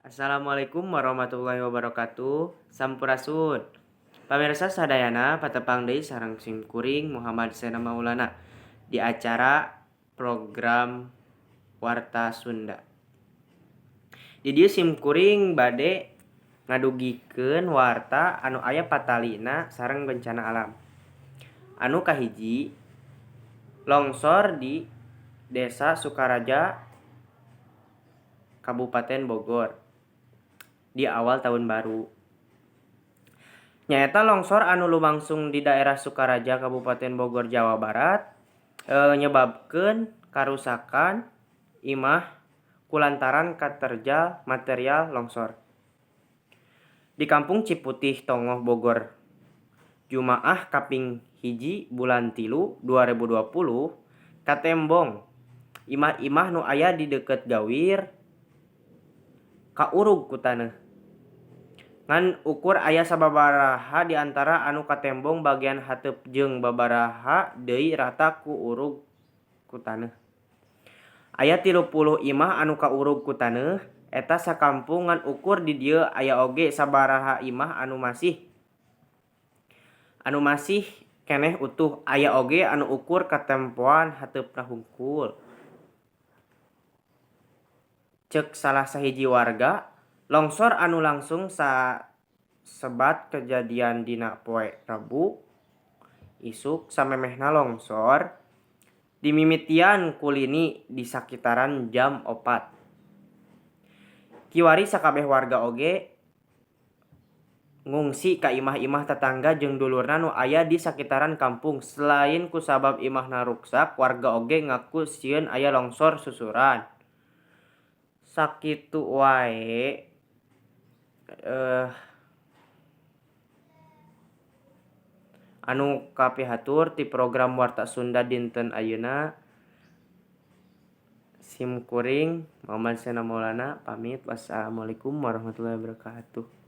Assalamualaikum warahmatullahi wabarakatuh. Sampurasun. Pamirsa sadayana, patepang deui sareng sim kuring Muhammad Sena Maulana di acara program Warta Sunda. Di dieu sim kuring bade ngadugikeun warta anu aya patalina sareng bencana alam. Anu kahiji, longsor di Desa Sukaraja, Kabupaten Bogor di awal tahun baru. Nyaeta longsor anu lumangsung di daerah Sukaraja, Kabupaten Bogor, Jawa Barat, nyebabkeun karusakan imah kulantaran katerjal material longsor. Di Kampung Ciputih Tongoh, Bogor, Jumaah kaping 1 bulan 3 2020 katembong imah-imah nu aya di deukeut gawir kaurug ku taneuh. Ngan ukur aya sababaraha di antara anu katembong bagian hateup jeung babaraha deui rata ku urug ku taneuh. Aya 30 imah anu kaurug ku taneuh eta sakampung, ngan ukur di dieu aya oge sabaraha imah anu masih keneh utuh, aya oge anu ukur katempoan hateupna hungkul. Ceuk salah sahiji warga, longsor anu langsung sasebat kejadian dina poe Rebo isuk. Samemehna longsor dimimitian ku lini di sakitaran jam 4. Kiwari sakabeh warga oge ngungsi ka imah-imah tetangga jeung dulurna nu aya di sakitaran kampung. Selain kusabab imahna ruksak, warga oge ngaku sieun aya longsor susulan. Sakitu wae anu kapihatur ti program Warta Sunda dinten ayeuna. Sim kuring Muhammad Sena Maulana pamit. Wassalamualaikum warahmatullahi wabarakatuh.